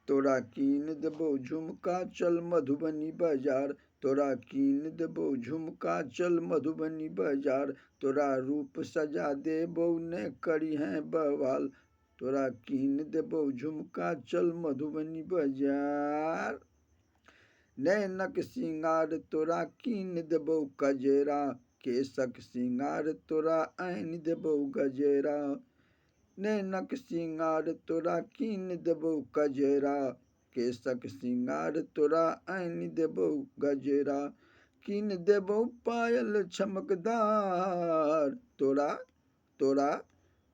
तोरा कीन देबौ झुमका चल मधुबनी बाजार, तोरा कीन देबौ झुमका चल मधुबनी बाजार, तोरा रूप सजा देबौ ने करिहें बवाल, तोरा कीन देबौ झुमका चल मधुबनी बाजार। नैनक सिंगार तोरा कीन देबौ कजरा, केशक सिंगार तोरा आनि देबौ गजरा। नैनक सिंगार तोरा कीन देबौ कजरा, केशक सिंगार तोरा आनि देबौ गजरा। कीन देबौ पायल चमकदार, तोरा तोरा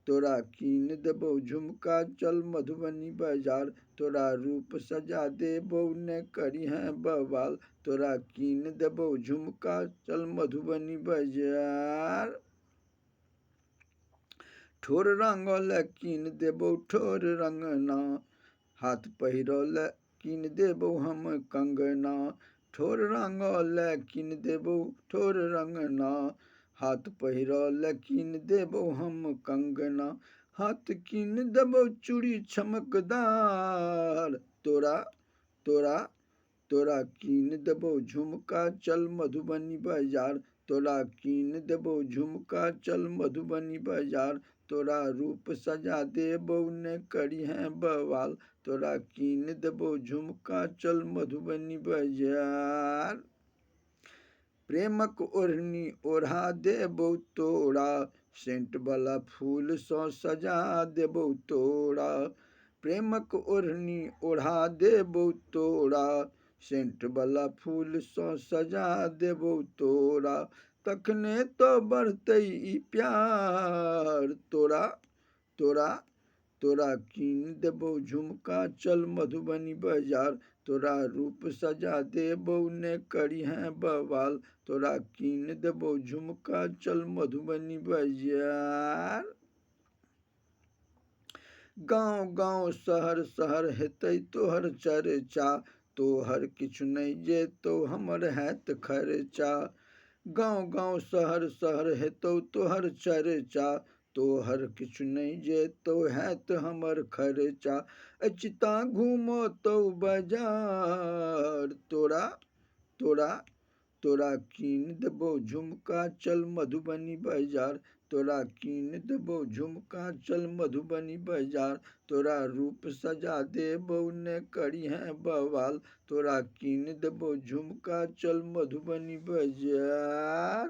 तोरा कीन देबौ झुमका चल मधुबनी बाजार, तोरा रूप सजा देबौ ने करिहें बवाल, तोरा कीन देबौ झुमका चल मधुबनी बाजार। ठोर रंगल कीन देबौ ठोर रंगना, हाथ पहिरल कीन देबौ हम कंगना। ठोर रंगल कीन देबौ ठोर रंगना, हाथ पहिरल कीन देबौ हम कंगना। हाथ कीन देबौ चूड़ी चमकदार, तोरा तोरा तोरा कीन देबौ झुमका चल मधुबनी बाजार, तोरा कीन देबौ झुमका चल मधुबनी बाजार, तोरा रूप सजा देबौ ने करिहें बवाल, तोरा कीन देबौ झुमका चल मधुबनी बाजार। प्रेमक ओढ़नी ओढ़ा देबौ तोरा, सेंट वाला फूलसँ सजा देबौ तोरा। प्रेमक ओढ़नी ओढ़ा देबौ तोरा, सेंट वाला फूलसँ सजा देबौ तोरा। तखने तऽ बढ़तै ई प्यार, तोरा तोरा तोरा कीन देबौ झुमका चल मधुबनी बाजार, तोरा रूप सजा देबौ ने करिहें बवाल, तोरा कीन देबौ झुमका चल मधुबनी बाजार। गाँव गाँव शहर शहर हेतै तोहर चर्चा, तोहर किछु नहि जेतौ हमर हैत खर्चा। गाँव गाँव शहर शहर हेतौ तोहर चर्चा, तोहर किछु नहि जेतौ हैत हमर खर्चा। अचिता घुमतौ बाजार, तोरा तोरा तोरा कीन देबौ झुमका चल मधुबनी बाजार, तोरा कीन देबौ झुमका चल मधुबनी बाजार, तोरा रूप सजा देबौ ने करिहें बवाल, तोरा कीन देबौ झुमका चल मधुबनी बाजार।